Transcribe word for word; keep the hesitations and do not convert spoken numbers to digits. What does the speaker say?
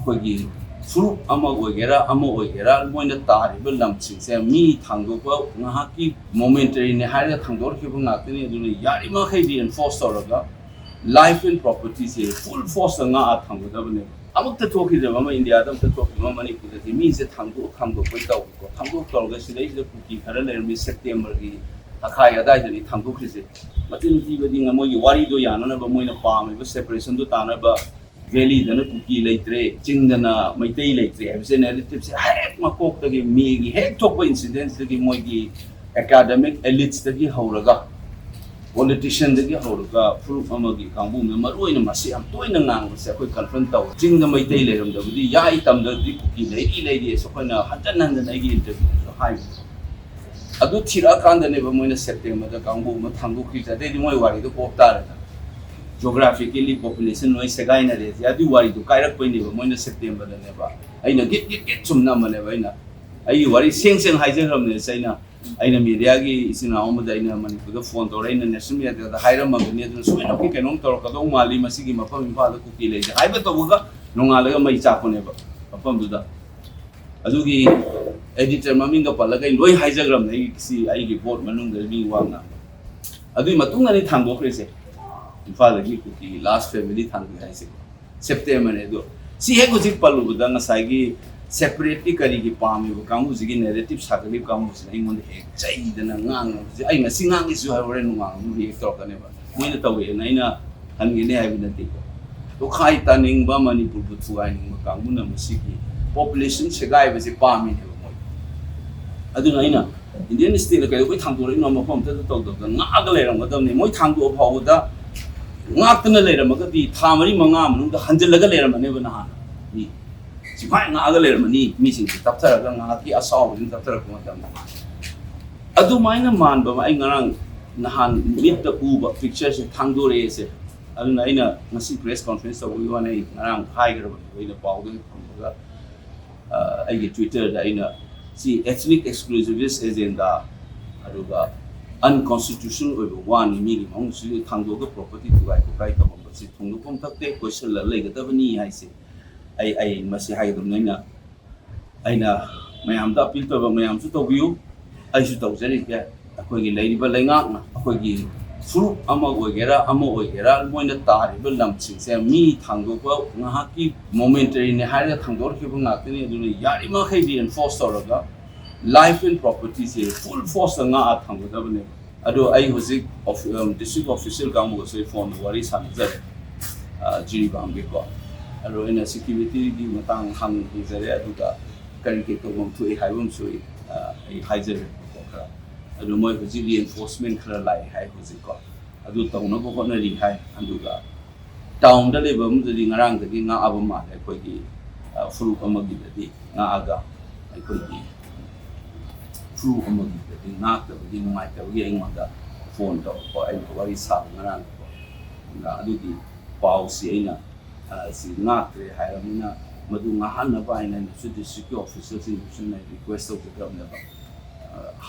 ꯑꯩꯈꯣꯏꯒꯤ ꯐꯨꯔꯨꯞ ꯑꯃ ꯑꯣꯏꯒꯦꯔꯥ ꯑꯃ ꯑꯣꯏꯒꯦꯔꯥ, ꯃꯣꯏꯅ ꯇꯥꯔꯤꯕ ꯂꯝꯁꯤꯡꯁꯦ ꯃꯤ ꯊꯥꯡꯗꯣꯛꯄ ꯉꯥꯏꯍꯥꯛꯀꯤ momentary ꯅꯦ ꯍꯥꯏꯔꯒ ꯊꯥꯡꯗꯣꯔꯛꯈꯤꯕ ꯉꯥꯛꯇꯅꯤ꯫ ꯑꯗꯨꯅ ꯌꯥꯔꯤꯕꯃꯈꯩ reinforce ꯇꯧꯔꯒ life and property say full force ꯇ ꯉꯥꯛꯑ ꯊꯝꯒꯗꯕꯅꯦꯕ꯫ ꯑꯃꯨꯛꯇ ꯊꯣꯛꯈꯤꯗ꯭ꯔꯕ ꯑꯃ, ꯏꯟꯗꯤꯌꯥꯗ ꯑꯃꯨꯛꯇ ꯊꯣꯛꯈꯤꯕ ꯑꯃ, ꯃꯅꯤꯄꯨꯔꯗꯗꯤ ꯃꯤꯁꯦ ꯊꯥꯡꯗꯣꯛ ꯊꯥꯡꯗꯣꯛꯄꯩ ꯇꯧꯕꯀꯣ꯫ ꯊꯥꯡꯗꯣꯛ ꯇꯧꯔꯒ ꯁꯤꯗꯩꯁꯤꯗ ꯀꯨꯀꯤ ꯈꯔ ꯂꯩꯔꯝꯃꯤ, ꯁꯦꯞꯇꯦꯝꯕꯔꯒꯤ ꯇꯪꯈꯥꯏ ꯑꯗꯥꯏꯗꯅꯤ ꯊꯥꯡꯗꯣꯛꯈ꯭ꯔꯤꯁꯦ꯫ ꯃꯆꯤꯟ ꯊꯤꯕꯗꯤ ꯃꯣꯏꯒꯤ ꯋꯥꯔꯤꯗꯣ ꯌꯥꯅꯅꯕ, ꯃꯣꯏꯅ ꯄꯥꯝꯃꯤꯕ separation ꯗꯣ ꯇꯥꯅꯕ, valley ꯗꯅ ꯀꯨꯀꯤ ꯂꯩꯇ꯭ꯔꯦ, ꯆꯤꯡꯗꯅ ꯃꯩꯇꯩ ꯂꯩꯇ꯭ꯔꯦ ꯍꯥꯏꯕꯁꯦ narrative ꯁꯦ ꯍꯦꯛ ꯃꯀꯣꯛꯇꯒꯤ, ꯃꯦꯒꯤ ꯍꯦꯛ ꯊꯣꯛꯄ incident ꯇꯒꯤ ꯃꯣꯏꯒꯤ academic elite ꯇꯒꯤ ꯍꯧꯔꯒ, politician ꯗꯒꯤ ꯍꯧꯔꯒ ꯐꯨꯔꯨꯞ ꯑꯃꯒꯤ ꯀꯥꯡꯕꯨꯅ ꯃꯔꯨ ꯑꯣꯏꯅ ꯃꯁꯤ ꯌꯥꯝ ꯇꯣꯏꯅ ꯉꯥꯡꯕꯁꯦ ꯑꯩꯈꯣꯏ confront ꯇꯧꯋꯦ꯫ ꯆꯤꯡꯗ ꯃꯩꯇꯩ ꯂꯩꯔꯝꯗꯕꯗꯤ ꯌꯥꯏ, ꯇꯝꯗꯗꯤ ꯀꯨꯀꯤ ꯂꯩꯔꯤ ꯂꯩꯔꯤ ꯍꯥꯏꯁꯦ ꯑꯩꯈꯣꯏꯅ ꯍꯟꯖꯟ ꯍꯟꯖꯟ ꯑꯩꯒꯤ interview ꯗꯁꯨ ꯍꯥꯏꯕ꯫ ꯑꯗꯨ ꯊꯤꯔꯛꯑꯀꯥꯟꯗꯅꯦꯕ ꯃꯣꯏꯅ ꯁꯦꯞꯇꯦꯝꯕꯔꯗ ꯀꯥꯡꯕꯨ ꯑꯃ ꯊꯥꯡꯗꯣꯛꯈꯤꯕꯁꯦ꯫ ꯑꯗꯩꯗꯤ ꯃꯣꯏ ꯋꯥꯔꯤꯗꯣ ꯄꯣꯞ ꯇꯥꯔꯦꯗꯅ, geographically population ꯂꯣꯏ ꯁꯦꯒꯥꯏꯅꯔꯦ꯫ ꯑꯗꯨꯒꯤ ꯋꯥꯔꯤꯗꯣ ꯀꯥꯏꯔꯛꯄꯩꯅꯦꯕ ꯃꯣꯏꯅ ꯁꯦꯞꯇꯦꯝꯕꯔꯗꯅꯦꯕ꯫ ꯑꯩꯅ ꯒꯤꯠ ꯒꯤꯠ ꯒꯤꯠ ꯁꯨꯝ ꯅꯝꯕꯅꯦꯕ꯫ ꯑꯩꯅ ꯑꯩꯒꯤ ꯋꯥꯔꯤ ꯁꯦꯡ ꯁꯦꯡ ꯍꯥꯏꯖꯈ꯭ꯔꯕꯅꯦ꯫ ꯑꯩꯅ ꯑꯩꯅ media ꯒꯤ ꯏꯆꯤꯟ ꯏꯅꯥꯎ ꯑꯃꯗ ꯑꯩꯅ ꯃꯅꯤꯄꯨꯔꯗ phone ꯇꯧꯔ ꯑꯩꯅ national media ꯗ ꯍꯥꯏꯔꯝꯃꯕꯅꯤ, ꯑꯗꯨꯅ ꯁꯣꯏꯗꯅꯃꯛꯀꯤ ꯀꯩꯅꯣꯝ ꯇꯧꯔꯛꯀꯗꯧ ꯃꯥꯜꯂꯤ, ꯃꯁꯤꯒꯤ ꯃꯐꯝ ꯏꯝꯐꯥꯜꯗ ꯀꯨꯀꯤ ꯂꯩꯁꯦ ꯍꯥꯏꯕ ꯇꯧꯕꯒ ꯅꯣꯡꯉꯥꯜꯂꯒ ꯃꯩ ꯆꯥꯛꯄꯅꯦꯕ ꯃꯐꯝꯗꯨꯗ꯫ ꯑꯗꯨꯒꯤ editor ꯃꯃꯤꯡꯒ ꯄꯜꯂꯒ ꯑꯩ ꯂꯣꯏ ꯍꯥꯏꯖꯈ꯭ꯔꯕꯅꯦ, ꯑꯩ ꯁꯤ ꯑꯩꯒꯤ board ꯃꯅꯨꯡꯗ ꯃꯤ ꯋꯥ ꯉꯥꯡꯕ꯫ ꯑꯗꯨꯒꯤ ꯃꯇꯨꯡꯗꯅꯤ ꯊꯥꯡꯗꯣꯛꯈ꯭ꯔꯤꯁꯦ, ꯏꯝꯐꯥꯜꯗꯒꯤ ꯀꯨꯀꯤ last family ꯊꯥꯡꯗꯣꯛꯑꯦ ꯍꯥꯏꯁꯦ꯫ ꯁꯦꯞꯇꯦꯝꯕꯔꯅꯦ꯫ ꯑꯗꯣ ꯁꯤ ꯍꯦꯛ ꯍꯧꯖꯤꯛ ꯄꯜꯂꯨꯕꯗ ꯉꯁꯥꯏꯒꯤ separate ꯀꯤ ꯀꯔꯤꯒꯤ ꯄꯥꯝꯃꯤꯕ ꯀꯥꯡꯕꯨꯁꯤꯒꯤ narrative ꯁꯥꯒꯠꯂꯤꯕ ꯀꯥꯡꯕꯨꯁꯤꯅ ꯑꯩꯉꯣꯟꯗ ꯍꯦꯛ ꯆꯩꯗꯅ ꯉꯥꯡꯉꯕꯁꯦ꯫ ꯑꯩ ꯉꯁꯤ ꯉꯥꯡꯉꯤꯁꯤꯁꯨ ꯍꯣꯔꯦꯟ ꯅꯨꯡꯉꯥꯜ ꯑꯃꯨꯛ react ꯇꯧꯔꯛꯀꯅꯦꯕ꯫ ꯃꯣꯏꯅ ꯇꯧꯋꯦꯅ ꯑꯩꯅ ꯍꯟꯒꯅꯤ ꯍꯥꯏꯕ ꯅꯠꯇꯦꯀꯣ꯫ ꯇꯣꯈꯥꯏ ꯇꯥꯅꯤꯡꯕ, ꯃꯅꯤꯄꯨꯔꯕꯨ ꯊꯨꯒꯥꯏꯅꯤꯡꯕ ꯀꯥꯡꯕꯨꯅ ꯃꯁꯤꯒꯤ population ꯁꯦꯒꯥꯏꯕꯁꯦ ꯄꯥꯝꯃꯤꯅꯦꯕ ꯃꯣꯏ꯫ ꯑꯗꯨꯅ ꯑꯩꯅ Indian state ꯀꯩꯗꯧꯕꯩ ꯊꯥꯡꯗꯣꯔꯛꯏꯅꯣ? ꯃꯐꯝ ꯑꯝꯇꯗ ꯇꯧꯗꯕꯗ ꯉꯥꯛꯑꯒ ꯂꯩꯔꯝꯒꯗꯕꯅꯤ꯫ ꯃꯣꯏ ꯊꯥꯡꯗꯣꯛꯑ ꯐꯥꯎꯕꯗ ꯉꯥꯛꯇꯅ ꯂꯩꯔꯝꯃꯒꯗꯤ ꯊꯥ ꯃꯔꯤ ꯃꯉꯥ ꯃꯅꯨꯡꯗ ꯍꯟꯖꯤꯜꯂꯒ ꯂꯩꯔꯝꯃꯅꯦꯕ ꯅꯍꯥꯟ꯫ ꯃꯤ ꯁꯤꯐꯥꯏ ꯉꯥꯛꯑꯒ ꯂꯩꯔꯝꯃꯅꯤ꯫ ꯃꯤꯁꯤꯡꯁꯦ ꯇꯞꯊꯔꯒ ꯉꯥꯏꯍꯥꯛꯀꯤ ꯑꯁꯥꯎꯕꯁꯤꯡ ꯇꯞꯊꯔꯛꯄ ꯃꯇꯝꯗ ꯑꯗꯨꯃꯥꯏꯅ ꯃꯥꯟꯕ ꯑꯃ ꯑꯩ ꯉꯔꯥꯡ ꯅꯍꯥꯟ ꯃꯤꯠꯇ ꯎꯕ picture ꯁꯦ ꯊꯥꯡꯗꯣꯔꯛꯑꯦꯁꯦ꯫ ꯑꯗꯨꯅ ꯑꯩꯅ ꯉꯁꯤ press conference ꯇꯧꯕꯒꯤ ꯋꯥꯅꯦ꯫ ꯑꯩ ꯉꯔꯥꯡ ꯍꯥꯏꯈ꯭ꯔꯕꯅꯦ, ꯑꯩꯅ ꯄꯥꯎꯗꯒꯤ ꯐꯪꯕꯒ ꯑ, ꯑꯩꯒꯤ Twitter ꯗ ꯑꯩꯅ ꯁꯤ ethnic exclusivist agenda ꯑꯗꯨꯒ unconstitutional ꯑꯣꯏꯕ ꯋꯥꯅꯤ, ꯃꯤꯒꯤ ꯃꯐꯝꯁꯤꯗ ꯊꯥꯡꯗꯣꯛꯑꯒ property ꯊꯨꯒꯥꯏ ꯈꯣꯠꯀꯥꯏ ꯇꯧꯔꯝꯕꯁꯤ ꯊꯣꯡꯗꯣꯛꯐꯝ ꯊꯛꯇꯦ, ꯀꯣꯏꯁꯤꯜꯂ ꯂꯩꯒꯗꯕꯅꯤ ꯍꯥꯏꯁꯦ꯫ ꯑꯩ ꯑꯩ ꯃꯁꯤ ꯍꯥꯏꯒꯗꯕꯅꯤ꯫ ꯑꯩꯅ ꯑꯩꯅ ꯃꯌꯥꯝꯗ ꯑꯄꯤꯜ ꯇꯧꯕ, ꯃꯌꯥꯝꯁꯨ ꯇꯧꯕꯤꯌꯨ, ꯑꯩꯁꯨ ꯇꯧꯖꯔꯤꯒꯦ꯫ ꯑꯩꯈꯣꯏꯒꯤ ꯂꯩꯔꯤꯕ ꯂꯩꯉꯥꯛꯅ ꯑꯩꯈꯣꯏꯒꯤ ꯐꯨꯔꯨꯞ ꯑꯃ ꯑꯣꯏꯒꯦꯔꯥ ꯑꯃ ꯑꯣꯏꯒꯦꯔꯥ, ꯃꯣꯏꯅ ꯇꯥꯔꯤꯕ ꯂꯝꯁꯤꯡꯁꯦ ꯃꯤ ꯊꯥꯡꯗꯣꯛꯄ ꯉꯥꯏꯍꯥꯛꯀꯤ ꯃꯣꯃꯦꯟꯇꯔꯤꯅꯤ ꯍꯥꯏꯔꯒ ꯊꯥꯡꯗꯣꯔꯛꯈꯤꯕ ꯉꯥꯛꯇꯅꯤ꯫ ꯑꯗꯨꯅ ꯌꯥꯔꯤꯕꯃꯈꯩ ꯔꯤꯑꯦꯟꯐꯣꯔꯁ ꯇꯧꯔꯒ ꯂꯥꯏꯐ ꯑꯦꯟ ꯄ꯭ꯔꯣꯄꯔꯇꯤꯁꯦ ꯐꯨꯜ ꯐꯣꯔꯁꯇ ꯉꯥꯛꯑ ꯊꯝꯒꯗꯕꯅꯦ꯫ ꯑꯗꯣ ꯑꯩ ꯍꯧꯖꯤꯛ ꯗꯤꯁꯇ꯭ꯔꯤꯛ ꯑꯣꯐꯤꯁꯤꯌꯦꯜ ꯀꯥꯡꯕꯨꯒꯁꯨ ꯑꯩ ꯐꯣꯟꯗ ꯋꯥꯔꯤ ꯁꯥꯟꯅꯖꯔꯦ, ꯑ, ꯖꯤꯔꯤꯕꯥꯝꯒꯤꯀꯣ꯫ ꯑꯗꯣ ꯑꯩꯅ ꯁꯦꯀ꯭ꯌꯨꯔꯤꯇꯤꯒꯤ ꯃꯇꯥꯡ ꯍꯪꯖꯔꯦ, ꯑꯗꯨꯒ ꯀꯔꯤ ꯀꯔꯤ ꯇꯧꯐꯝ ꯊꯣꯛꯏ ꯍꯥꯏꯕ ꯑꯃꯁꯨ ꯑꯩ, ꯑ, ꯑꯩ ꯍꯥꯏꯖꯔꯦꯕꯀꯣ ꯈꯔ꯫ ꯑꯗꯣ ꯃꯣꯏ ꯍꯧꯖꯤꯛ ꯔꯤꯑꯦꯟꯐꯣꯔꯁꯃꯦꯟ ꯈꯔ ꯂꯥꯛꯑꯦ ꯍꯥꯏ ꯍꯧꯖꯤꯛꯀꯣ꯫ ꯑꯗꯨ ꯇꯧꯅꯕ ꯍꯣꯠꯅꯔꯤ ꯍꯥꯏ꯫ ꯑꯗꯨꯒ ꯇꯥꯎꯟꯗ ꯂꯩꯕ ꯑꯃꯗꯗꯤ ꯉꯔꯥꯡꯗꯒꯤ ꯉꯥꯛꯑꯕ ꯃꯥꯜꯂꯦ, ꯑꯩꯈꯣꯏꯒꯤ, ꯑ, ꯐꯨꯔꯨꯞ ꯑꯃꯒꯤꯗꯗꯤ ꯉꯥꯛꯑꯒ ꯑꯩꯈꯣꯏꯒꯤ ꯐꯨꯔꯨꯞ ꯑꯃꯒꯤꯗꯗꯤ ꯉꯥꯛꯇꯕꯒꯤ ꯅꯨꯡꯉꯥꯏꯇꯕꯒꯤ ꯑꯩꯉꯣꯟꯗ ꯐꯣꯟ ꯇꯧꯔꯛꯄ, ꯑꯩꯅ ꯋꯥꯔꯤ ꯁꯥꯕ ꯉꯔꯥꯡꯗꯀꯣ꯫ ꯑꯗꯨꯒꯤ ꯄꯥꯎꯁꯤ ꯑꯩꯅ, ꯑ, ꯁꯤ ꯉꯥꯛꯇ꯭ꯔꯦ ꯍꯥꯏꯔꯕꯅꯤꯅ ꯃꯗꯨ ꯉꯥꯛꯍꯟꯅꯕ ꯍꯥꯏꯅ ꯑꯩꯅꯁꯨ ꯗꯤꯁꯇ꯭ꯔꯤꯛꯀꯤ ꯑꯣꯐꯤꯁꯦꯜꯁꯤꯡꯗꯁꯨ ꯑꯩꯅ ꯔꯤꯀ꯭ꯋꯦꯁ ꯇꯧꯖꯗ꯭ꯔꯕꯅꯦꯕ꯫ ꯑ,